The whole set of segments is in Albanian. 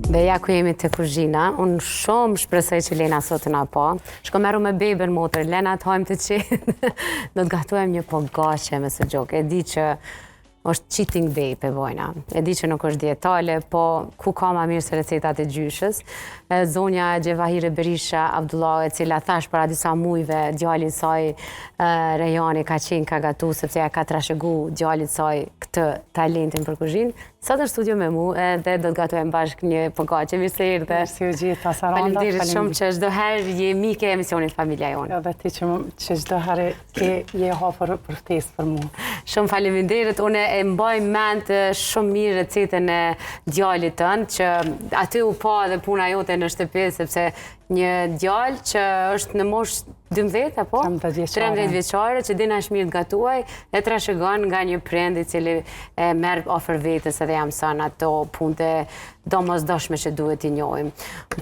Dhe ja ku jemi te kuzhina, unë shumë shpresoj që Lena sot të na pa. Shko merru me beben motër, Lena të hajmë të qetë. Do të gatuajmë një pogaçe me suxhuk. E di që është cheating day pe bojna. E di që nuk është dietale, po ku ka ma mirë se recetat e gjyshës. Zonja Xhevahire Berisha Abdullahu, e cila thash para disa mujve, djali i saj Rejani ka qenë ka gatu, sepse ja ka trashëgu djalit saj këtë talentin për kuzhinë. Sot në studio me mu edhe do të gatuajmë bashkë një pogaçe. Mirë se erdhe. Mirë se ju gjeta, Saranda. Faleminderit shumë që çdo herë je mike e emisionit Familja Jonë. Edhe ti që, që çdo herë ke je hapur për ftesë për mu. Shumë faleminderit. Unë e mbaj mend shumë mirë recetën e djalit tënd që aty u pa edhe puna jote në shtëpi sepse një djalë që është në moshë 12 apo 13 vjeçare që din aq mirë të gatuaj e trashëgon nga një prind i cili e merr afër vetes edhe ja mëson ato punë të domosdoshme që duhet t'i njohim.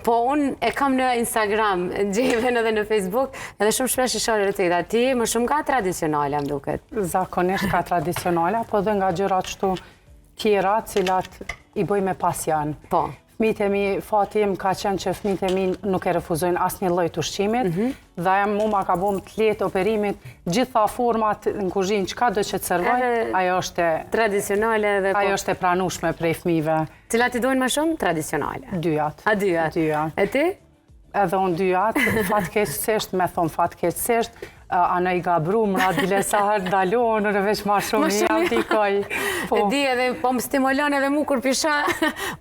Po unë e kam në Instagram, Xheven edhe në Facebook, edhe shumë shpesh i shoh recetat. Ti më shumë nga tradicionale, më duket. Zakonisht ka tradicionale, po dhe nga gjërat kështu tjera, cilat i bëj me pasion. Po. Fmijët e mi, fati im ka qenë që fmijët e mi nuk e refuzojnë asnjë lloj të ushqimit, mhm. dhe ajo mu ma ka bo të lehtë operimin, gjitha format në kuzhinë, çka do që të servoj, ajo është e... Tradicionale dhe po. Ajo është e pranushme prej fmijve. Cilat i dojnë ma shumë? Tradicionale. Dyjat. A dyjat? Dyjat. E ti? Edhe unë dyjat, fatkeqësisht, me thonë fatkeqësisht, anë i ga brumra, bile sa herë ndalon, unë veç ma shumë i aplikoj. Po. E di edhe, po më stimulon edhe mu kur pi shoh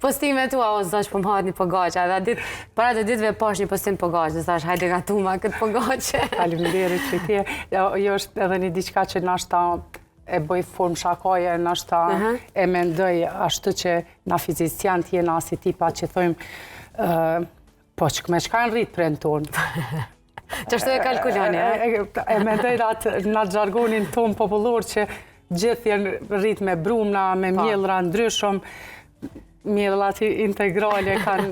postime tua, o zot po më hahet një pogaçe, edhe ditë, para dy ditëve pash një postim pogaçe, dhe thash, hajde gatuma këtë pogaçe. Faleminderit që ti, jo, jo është edhe një diçka që nashta e bëj formë shakaje, nashta e mendoj ashtu që na fizicianët jena si tipa që thojmë, Po, që me çka janë rritë prindt tonë? Qashtu e kalkuloni, e? E mendoj në atë në atë zhargonin tonë popullor që gjithë janë rritë me brumna, me po. miellra ndryshëm, miellat integrale kanë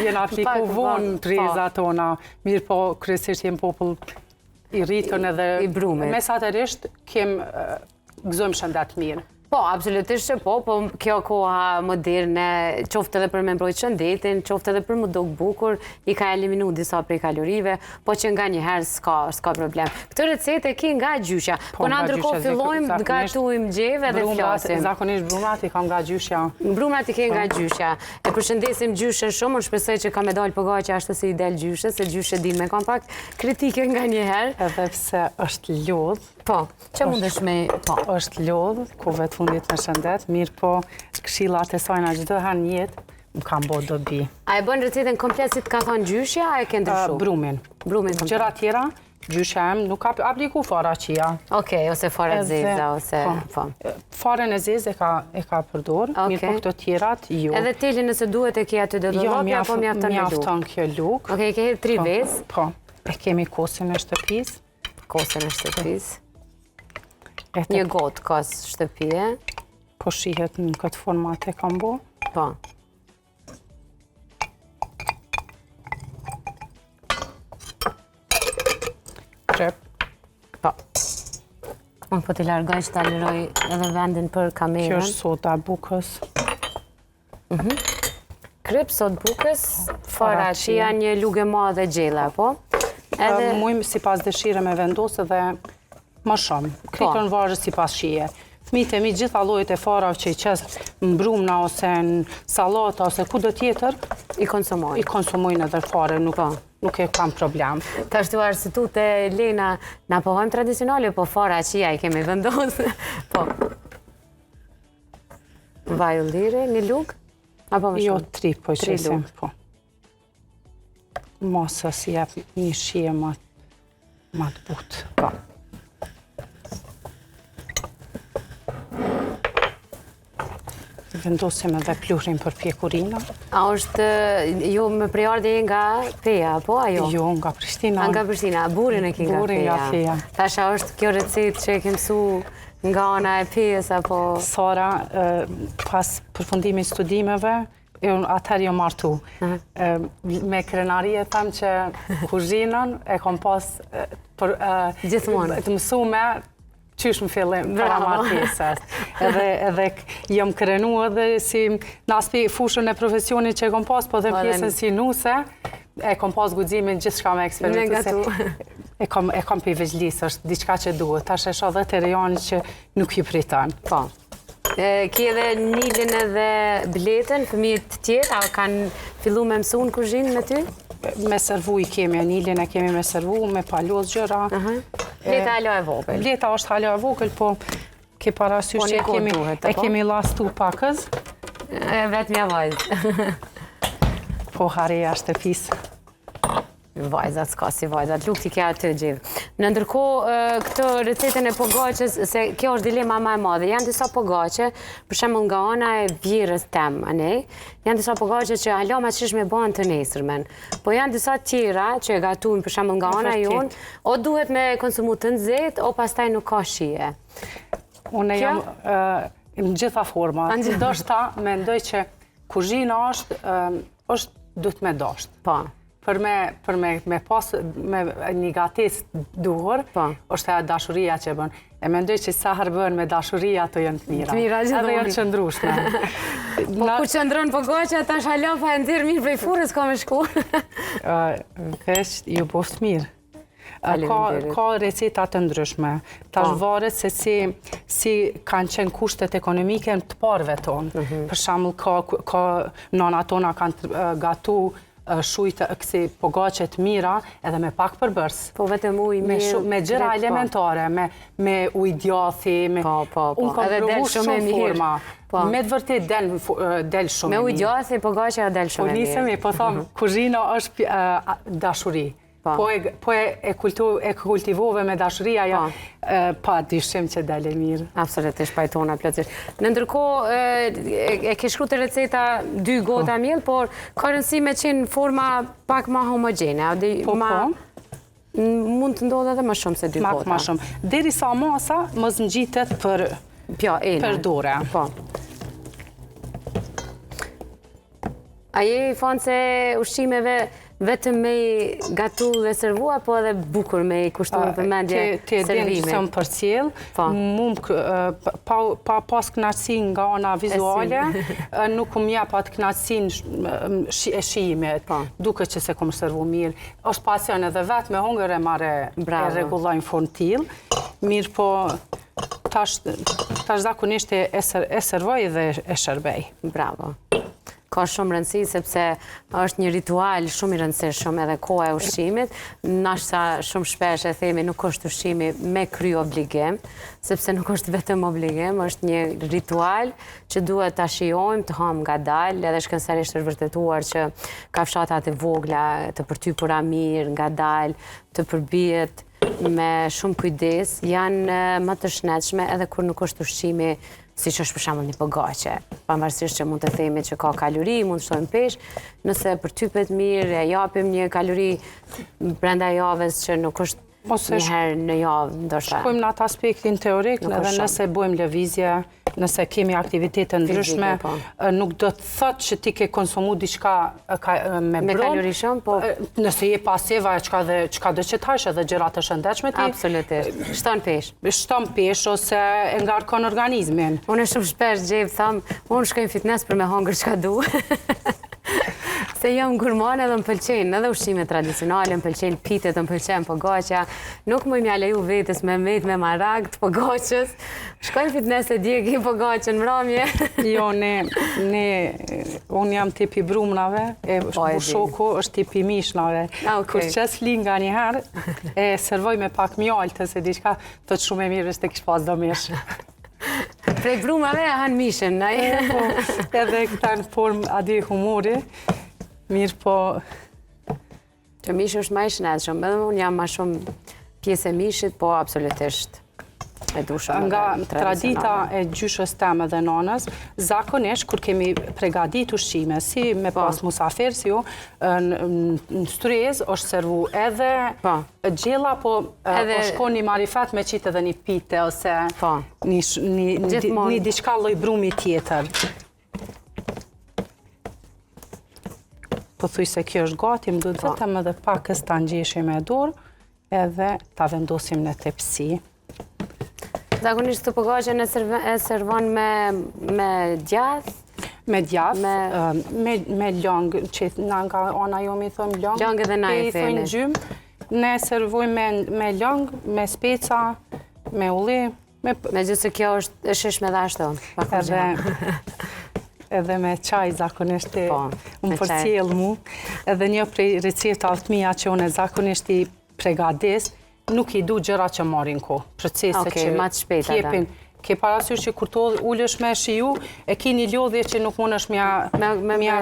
jenë apliku po, vonë në tryeza po. tona, mirëpo kryesisht jemë popull i rritun edhe i brumit. Mesatarisht kem gëzojmë shëndet mirë. Po, absolutisht që po, po kjo koha moderne, qoftë edhe për me mbrojtë shëndetin, qoftë edhe për m'u dok bukur, i ka eliminu disa prej kalorive, po që nganjëherë s'ka, s'ka problem. Këtë recetë e ki nga gjyshja, po, po na ndërkohë fillojmë të gatuajmë Xheve dhe flasim. Zakonisht brumrat i kam nga gjyshja. Brumrat i ke nga po. gjyshja. E përshëndesim gjyshen shumë, unë shpresoj që ka me dalë pogaçja ashtu si i del gjyshes, se gjyshe din me kanë pak kritike nganjëherë. Edhe pse është lodhë, Po, që mundesh me... Po. është lodhë, kohëve të fundit me shëndet, mirëpo, këshillat e sajna çdo herë në jetë, më kanë bo dobi. A e bën recetën komplet si të ka thonë gjyshja, a e ke ndryshu? Brumin. Brumin komplet. Gjëra tjera, gjyshja em nuk ka apliku fara qia. Okej, ose fara zeza, ose... Po. po. Farën e zezë e ka, e ka përdor, mirëpo këto tjerat, jo. Edhe telin nëse duhet e ke aty do të jo, apo mjafton me lugë? Mjafton kjo lugë. Okej, ke hedhë tri po, vezë? Po, e kemi kosin e shtëpisë. Kosin e shtëpisë. Një gotë kos shtëpie. Po shihet në këtë format e kam bo. Po. Krep. Po. Unë po t'i largoj që ta liroj edhe vendin për kamerën. Kjo është soda e bukës. Mhm. Krip, sodë bukës, fara qia, një lugë e madhe gjella, po? Edhe... Mujmë sipas dëshire me vendosë dhe më shumë. Po. Krejt varet sipas shije. Fmijtë e mi gjitha llojet e farave që i qes në brumna ose në sallata ose kudo tjetër, i konsumojnë. I konsumojnë edhe fare, nuk, po. nuk e kam problem. Tash tu arsyetu te Lena, na po hajmë tradicionale, po fara qia i kemi vendosë. Po. Vaj ulliri, një lugë? Apo më jo, shumë? Jo, tri po i qesim, po. Masës i jep një shije ma, ma të butë. Po. Vendosim edhe pluhrin për pjekurina. A është, ju me prejardhje nga Peja, apo a jo? Jo, nga Prishtina. A nga Prishtina, burrin e ki nga Peja. Burrin nga Peja. Tash a është kjo recetë që e ke mësu Nga ana e Pejës apo... Sara, pas përfundimit studimeve, atëherë jom martu. Me krenari e them që kuzhinën e kom pas Gjithmonë. të mësume. Qysh në fillim, para martesës. Edhe, edhe jam krenu edhe si në aspi fushën e profesionit që e kom pas, po dhe po, pjesën si nuse, e kom pas guximin gjithçka me eksperimentu. Se e kom, e kom prej vegjlisë, është diçka që duhet. Tash e shoh dhe te Rejani që nuk i priton. Po. Ki edhe Nilin edhe Bletën, fëmijët të tjerë, a kanë fillu me mësu në kuzhinë me ty? Me servu i kemi, Nilin e kemi me servu, me palos gjëra. Bleta hala e vogël. Bleta është hala e vogël, po ke parasysh po, që e kemi, e kemi llastu pakëz. E vetmja vajzë. Po hareja e shtëpisë. Vajzat, s'ka si vajzat, luk t'i ke atë gjithë. Në ndërkohë, këtë recetën e pogaçes, se kjo është dilema ma e madhe, janë disa pogaçe, për shembull nga ana e vjehrrës tem, anej, janë disa pogaçe që hala ma qysh me ba të nesërmen, po janë disa tjera që e gatujmë, për shembull nga ana jonë, o duhet me konsumu të nxehtë, o pastaj nuk ka shije. Unë jam në gjitha format, ndoshta mendoj që kuzhina është, është duhet me dashtë. Po. Për me, për me, me pas me një gatesë duhur, po. është ajo dashuria që bën. E mendoj që sa herë bën me dashuri, ato janë të mira. Të mira gjithmonë. Edhe janë qëndrueshme. Po ku qëndron pogaça, tash hala pa e nxjerrë mirë prej furrës ka me shku. Veç, ju boftë mirë. Ka, ka receta të ndryshme. Tash po. varet se si, si kanë qenë kushtet ekonomike të parëve tonë. Mhm. Për shembull, ka, ka nona tona kanë gatu shujtë kësi pogaçe të mira edhe me pak përbërës. Po vetëm ujë me me gjëra po. elementare, me me ujë djathi, me Po, po, po. Unë kam provu shumë, shumë forma. Po. Me të vërtetë del del shumë. Me ujë djathi pogaçja del shumë po, mirë. Po nisemi, po them, mhm. kuzhina është dashuri. Po. Po e, po e, e, kultu, e kultivove me dashuri, ajo po. pa dyshim që del e mirë. Absolutisht, pajtona, plotësisht. Në ndërkohë, e, e ke shkru te receta dy gota po. miell, por ka rëndësi me qenë forma pak ma homogjene. A di, po, ma, po. Mund të ndodhë edhe më shumë se dy gota. Ma shumë. Derisa masa mos ngjitet për, Pjo, për dore. Po. A je fanse e ushqimeve vetëm me i gatu dhe servu, apo edhe bukur me i kushtu vëmendje servimit? Ti e din që më përcjell, po. mu pa, pa pas knaqësi nga ana vizuale, nuk më jep atë knaqësinë e shijimit, po. duket që s'e kom servu mirë. është pasion edhe vetë me hongër e marrë e rregulloj në formë t'tillë, mirëpo tash, tash zakonisht e, e servoj dhe e shërbej. Bravo. Ka shumë rëndësi, sepse është një ritual shumë i rëndësishëm edhe koha e ushqimit. Nashta shumë shpesh e themi nuk është ushqimi me kry obligim, sepse nuk është vetëm obligim, është një ritual që duhet ta shijojmë, të hamë ngadalë, edhe shkencërisht është vërtetuar që kafshatat e vogla, të përtypura mirë, ngadalë, të përbihet me shumë kujdes, janë më të shëndetshme edhe kur nuk është ushqimi siç është për shembull një pogaçe. Pavarësisht që mund të themi që ka kalori, mund të shtojmë peshë, nëse përtypet mirë, e japim një kalori brenda javës që nuk është Ose një herë në javë, ndoshta. Shkojmë në atë aspektin teorik, edhe nëse bojmë lëvizje, nëse kemi aktivitete ndryshme, po. nuk do të thotë që ti ke konsumu diçka me brum. Me kalori shumë, po. Nëse je pasiv, ajo çka dhe çka do që t'hash edhe gjëra të shëndetshme ti. Absolutisht. Shton peshë. Shton peshë ose e ngarkon organizmin. Unë shumë shpesh gjej tham, unë shkoj në fitness për me hangër çka du. Se jam gurmane dhe më pëlqejnë edhe ushqimet tradicionale, më pëlqejnë pitet, më pëlqen pogaçja. Nuk muj m'ja leju vetes me met me marak të pogaçës. Shkoj në fitness e djegi pogaçën mramje. Jo, ne, ne, unë jam tipi brumnave, e po, e shoku është tipi mishnave. Ah, okay. Kur qes fli nganjëherë, e servoj me pak mjaltë, se diçka, thotë shumë e mirë, është të kish pas do mish. Prej brumave e hanë mishin, naj? Po, edhe këta në formë a di humori, mirëpo... Që mishi është ma i shëndetshëm, edhe unë jam ma shumë pjesë e mishit, po absolutisht e du shumë Nga tradita e gjyshës teme dhe nonës, zakonisht kur kemi pregadit ushqime, si me po. pas musafir, si ju, në tryezë është servu edhe po. Gjella, po edhe... është kon një marifet me qitë edhe një pite, ose po. një, një, një diçka lloj brumi tjetër. Pothuajse kjo është gati, më duhet po. vetëm edhe pakës ta ngjeshim me dorë, edhe ta vendosim në tepsi. Zakonisht këtë pogaçen e servon me, me djath? Me djath, me, me lëng, që na nga ana jonë i thojmë lëng. Lëng edhe na i thojmë gjym. Ne servojmë me, me lëng, me speca, me ulli. Me... Megjithëse kjo është e shijshme edhe ashtu. Edhe, edhe me çaj zakonisht e po, më përcjell mu. Edhe një prej recetave të mia që unë zakonisht i pregadis, nuk i du gjëra që marrin kohë. Procese okay, që ma të shpejta, t'jepin. Ke parasysh që kur të ulesh me shiju, e ki një lodhje që nuk mundesh m'ja, me, me,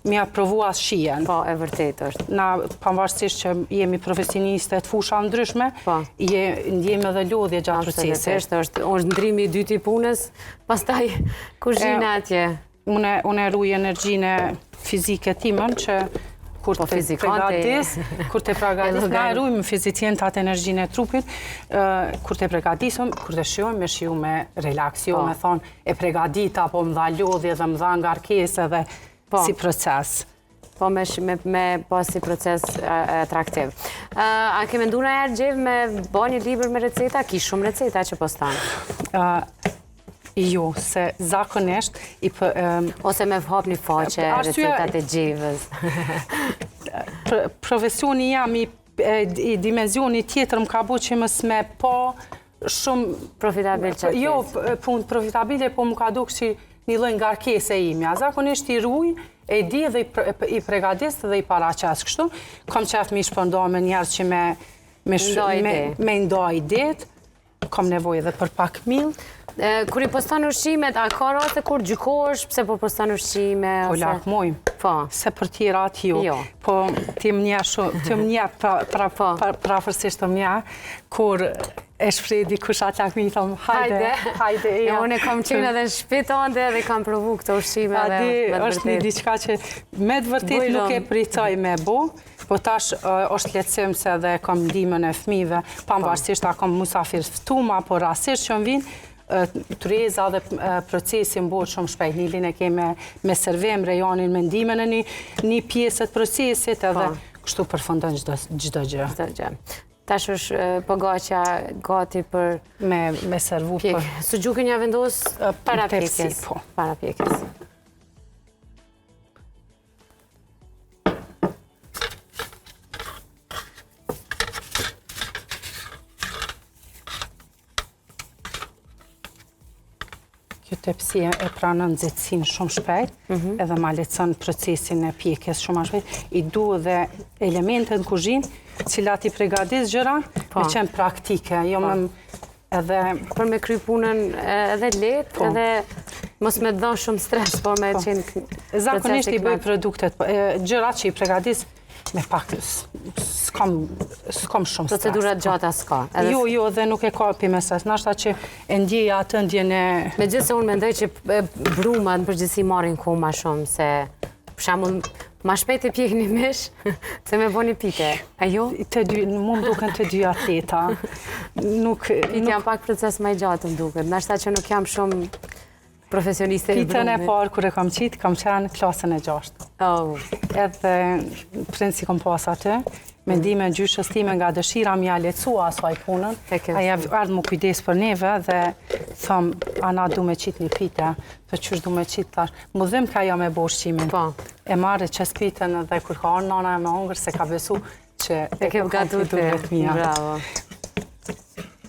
m'ja provu as shijen. Po, e vërtetë është. Na, pavarësisht që jemi profesioniste të fushave ndryshme, po. je, ndjejmë edhe lodhje gjatë procesit. Absolutisht, është, është ndrimi i dytë i punës, pastaj kuzhina atje. Unë, unë e ruj energjinë fizike timën që kur po, të pregadis, kur të pregadis, na e rujmë fizicientat energjinë e trupit, kur të pregadisëm, kur të shijojmë, me shiju me relaks, jo po. me thonë e pregadita, po më dha lodhje dhe më dha ngarkesë edhe po. si proces. Po me, me, me po si proces atraktiv. A ke mendu najherë Xhevë me bo një libër me receta? Ki shumë receta që poston? Jo, se zakonisht i pë, Ose me hap një faqe recetat e Xhevës. Profesioni jam i, i dimenzioni tjetër më ka bo që mos me pa shumë... Profitabil që Jo, punë profitabile, po më ka duk si një lloj ngarkese e imja. Zakonisht i ruj, e di dhe i pregadis dhe i paraqes kështu. Kam qef me i shpërnda me njerëz që me, me, me, me nda idetë. Kam nevojë edhe për pak mill. Kur i poston ushqimet, a ka raste kur gjykohesh pse po poston ushqime? Po lakmojmë. Po. Se për tjerat jo. Jo. Po ti më njeh shumë, ti më njeh pra, pra, po. pra, prafërsisht të më njeh, kur e shpreh dikush atë lakmi, i thom, hajde, hajde, e ja. Unë kam qenë edhe në shpi tënde dhe kam provu këto ushqime dhe me të vërtetë. është një diçka që me të vërtetë nuk e pritoj me bo, Po tash është lehtësim se edhe kam ndihmën e fëmijëve, pavarësisht a kam musafir ftum apo rastësisht që më vijnë, tryeza dhe procesi më bëhet shumë shpejt. Nilin e ke me, me servim, Rejanin me ndihmën e një, një pjesë të procesit edhe po. kështu përfundon çdo çdo gjë. Çdo gjë. Tash është pogaça gati për me me servu për. Suxhukin ja vendos para pjekjes. Po. Para pjekjes. Kjo tepsi e pranon nxehtësinë shumë shpejt, mhm. edhe ma lehtëson procesin e pjekjes shumë ma shpejt. I du dhe elemente në kuzhinë, cilat i pregadis gjëra, po. me qenë praktike, jo po. me Edhe... Për me kry punën edhe lehtë, po. edhe mos me dhënë shumë stres, por me po. qenë... Zakonisht i bëj produktet, po, gjërat që i pregadis me pak, s'kam shumë stres. Procedura gjata s'ka. Jo, jo, dhe nuk e kapi me stres. Nashta që e ndjej atë ndjen e... Megjithëse unë mendoj që brumat në përgjithësi marrin kohë ma shumë se Për shembull, ma shpejt e pjek një mish, se me bo një pite. A jo? Të dy, mu më duken të dy atleta. Nuk, Pite janë pak proces ma i gjatë më duket. Nashta që nuk jam shumë profesioniste e brumit. Pitën e parë kur e kam qitë, kam qenë klasën e gjashtë. Oh. Edhe prindët s'i kam pas aty, me ndihmën e gjyshes time nga dëshira m'ja lehtësu asaj punën. Ajo ardhë m'u kujdes për neve dhe thom, ana du me qitë një pite, të qysh du me qitë, thash, M'u dhimka ajo me bo ushqimin. Po. E marr e qes pitën dhe kur ka ardhë nana me hongër se ka besu që e ke gatu ti. Bravo.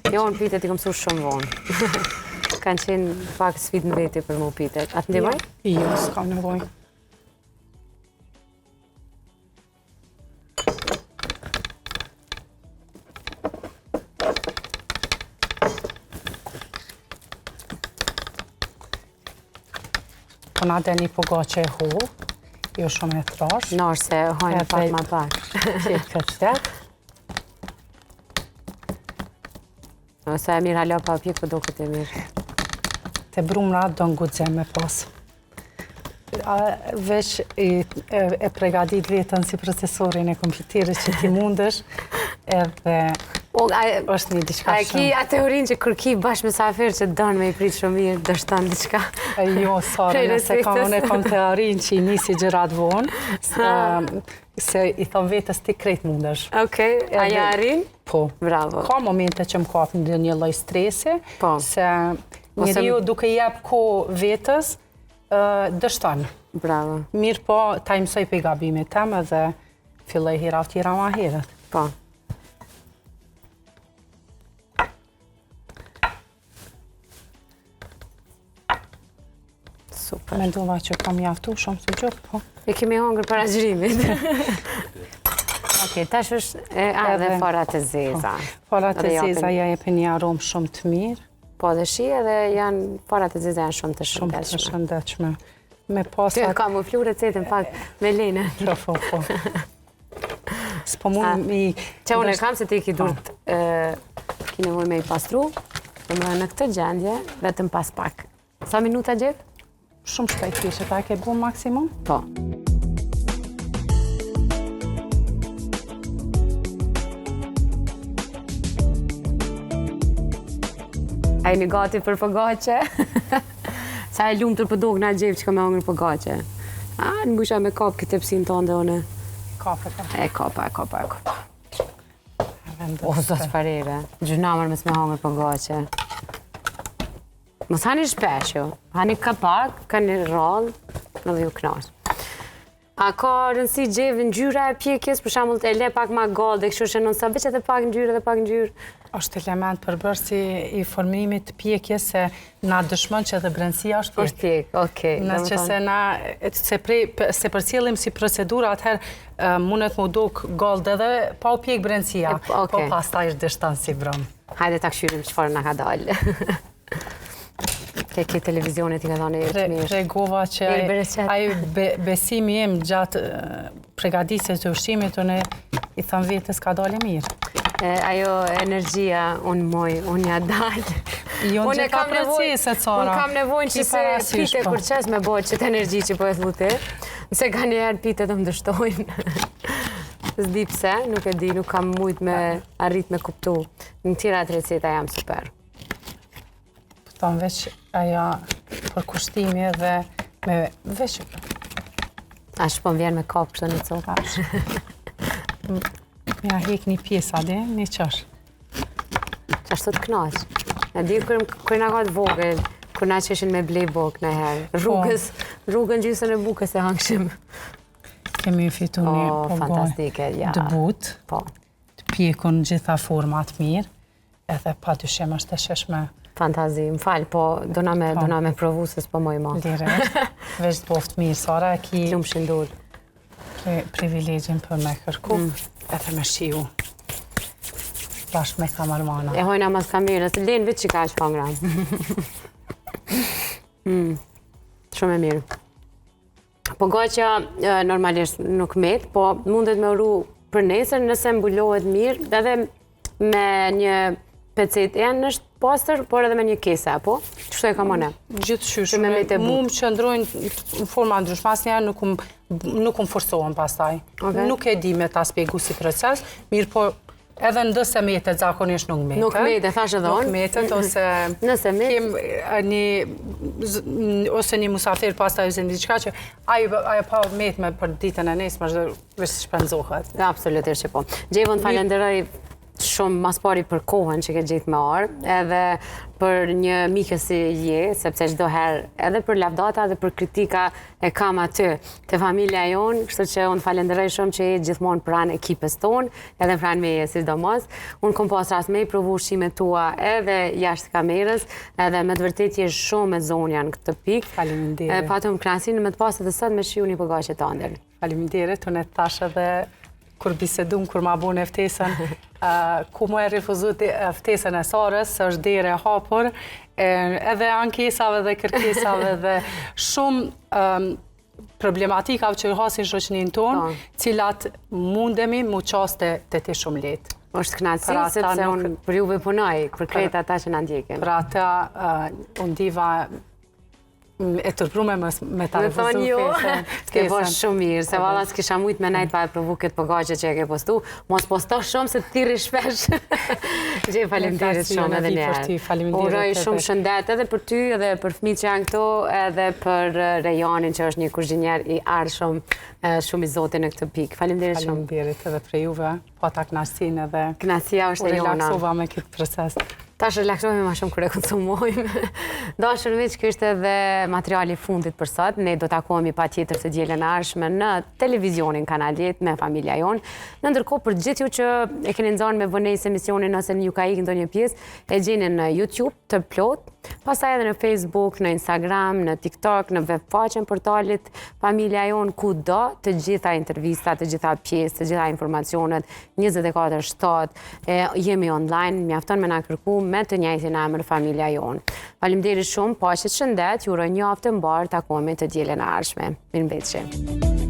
Jo, unë pitet i kom mësu shumë vonë. Kanë qenë pak sfidë në veti për mu pitet. A të ndihmoj? Jo, s'kam nevojë. Po na del një pogaçe e hollë, jo shumë e trashë. Nërse hajnë pak ma pak. Qetë këtë qetë. Sa e mirë hala pa pjekë, po doket e mirë. Te brumrat don guxim me pas. Veç e pregadit vetën si procesorin e kompjuterit që ti mundesh, edhe... O, a, është një diçka a e ki atë teorinë që kur ki bash mysafir që don me i prit shumë mirë, dështon diçka. E jo, Sara, nëse kam, unë e kam teorinë që i nisi gjërat vonë, se i thom vetes ti krejt mundesh. Okej, a ja arrin? Po. Bravo. Ka momente që më kap një lloj stresi, po. se njeriu duke i jep kohë vetes, dështon. Bravo. Mirëpo, ta i mësoj prej gabimit tem edhe filloj herave tjera ma herët. Po. Super. Mendova që kam mjaftu shumë suxhuk, po. E kemi hongër para xhirimit. Okej, tash është e, a, edhe farat e zeza. Po, farat e zeza ja jepin një aromë shumë të mirë. Po, dhe shije edhe janë, farat e zeza janë shumë të shëndetshme. Shumë të shëndetshme. Me pasa... Ty kam oflu recetën pak me Lenën. Po, po, po. S'po mund mi... Që unë e kam se ti ki po. durt, ki nevojë me i pastru, dhe në këtë gjendje, vetëm pas pak. Sa minuta Xhevë? Shumë shpejt kishe, ta ke bu maksimum? Po. A jeni gati për pogaçe? Sa e lumtur po dokna Xhevë që ka me hongër pogaçe. A, në mujsha me kap këtë tepsin tënde one. Kape, po. E kapa, e kapa, e kapa. O, zot çfarë ere. Gjynah mos me hongër pogaçe. Mos hani shpesh, jo. Hani ka pak, ka një rrallë, edhe ju knaq. A ka rëndësi Xhevë ngjyra e pjekjes, për shembull e le pak ma gallë dhe kështu që non sa veç edhe pak ngjyrë edhe pak ngjyrë? Është element përbërës i formimit të pjekjes se na dëshmon që edhe brendësia është pjekë. Është pjekë, okej. Në që se na se prej se përcjellim si procedurë atëherë mundet m'u duk gallë edhe pa u pjek brendësia, po pastaj është dështon si brumë. Hajde ta kqyrim çfarë na ka dalë. Ke ke televizionet i ka dhënë të mirë. Tregova që ai besimi im gjatë pregaditjes të ushqimit, unë i tham vetes ka dalë mirë. Ajo energjia, unë muj, unë ja dalë. Jo, në gjitha proceset, Sara. Unë kam nevojnë që se pite po. kur qes me bo qëtë energji që po e thu ti, se ka njëherë pite të më dështojnë. S'di pse, nuk e di, nuk kam mujt me arrit me kuptu. Në tjerat receta jam super. Po thom veç ajo përkushtimi edhe me veç... Ashtu po më vjen me kap kështu në copa. Ja hek një pjesë ade, një qësh. Ashtu të knaq. E di kur, kur na ka të vogël, kur na qeshin me blej bukë nëherë. Po. Rrugës, rrugën gjysën e bukës e hangshim. Kemi fitu një oh, fantastike, ja. të butë, po. të pjekun gjitha format mirë. Edhe pa dyshim është e shijshme. Fantazi, më fal, po dona me, po. dona me provu se s'po muj ma. Lire, veç të boftë mirë, Sara, e ki... Lumshin durt. Privilegjin për me kërku, mm. edhe me shiju. Bashkë me kamermana. E hojna mas kamerës, lenë veç që ka që hongra. mm. Shumë e mirë. Pogaçja normalisht nuk met, po mundet me u ru për nesër nëse mbulohet mirë, edhe me një pecetë enë është pastër, por edhe me një kese, apo? Qështu e kam unë? Gjithqysh, me mu më qëndrojnë në forma ndryshme, asnjëherë nuk nuk më forcohen pastaj. Nuk e di me ta spjegu si proces, mirë po Edhe nëse metet, zakonisht nuk metet. Nuk metet, thashë edhe unë. Nuk metet, ose... Nëse metet. Kem një... Ose një musafir pastaj ose një diçka që ajo, ajo pa metme për ditën e nesme, është veç shpenzohet. Absolutisht që po. Xhevë, unë falenderoj shumë mas pari për kohën që ke gjetë me ardhë, edhe për një mike si je, sepse çdo herë edhe për lavdata edhe për kritika e kam aty te familja jonë, kështu që unë falenderoj shumë që je gjithmonë pranë ekipës tonë, edhe pranë meje sidomos. Unë kom pas rast me i provu ushqimet tua edhe jashtë kamerës, edhe me të vërtetë je shumë e zonja në këtë pikë. Faleminderit. Patëm kënaqësinë me të pasë edhe sot me shiju një pogaçe tënden. Faleminderit, unë e thash edhe kur bisedum, kur ma bune ftesën, ku me e refuzu ftesën e Sarës, se është derë e hapur, edhe ankesave dhe kërkesave dhe shumë problematikave që hasin shoqëninë tonë, po. cilat mundemi m'u qasë te ti shumë lehtë. Është kënaqësi, sepse unë për juve punoj, për krejt ata që na ndjekin. Për ata, unë ndiva. E turprume me ta refuzu jo, Ke bo shumë mirë, se valla s'kisha mujtë me nejtë pa e provu këtë pogaçe që e ke postu. Mos posto shumë se të thirri shpesh. Gjej faleminderit shumë edhe një herë. Uroj shumë shëndet edhe për ty edhe për fëmijët që janë këtu, edhe për eh, Rejanin që është një kuzhinier i ardhshëm eh, shumë i zoti në këtë pikë. Faleminderit shumë. Faleminderit edhe prej juve. Pata kënaqësinë edhe Kënaqësia është e jona. U relaksova me këtë proces. Tash relaksohemi ma shumë kur e konsumojmë. Dashur miq, ky ishte edhe materiali i fundit për sot. Ne do takohemi patjetër të dielën e ardhshme në televizionin Kanal 10 me familja jonë. Në ndërkohë për gjithë ju që e keni nxënë me vonesë emisionin ose ju ka ikë ndonjë pjesë, e gjeni në YouTube të plotë, pastaj edhe në Facebook, në Instagram, në TikTok, në web faqen portalit Familja jonë kudo, të gjitha intervistat, të gjitha pjesët, të gjitha informacionet, 24-7, jemi online, mjafton me na kërku me të njëjtin emër Familja jonë. Faleminderit shumë, paçit shëndet, ju uroj një javë të mbarë, takohemi të dielën e ardhshme. Mirëmbetshi.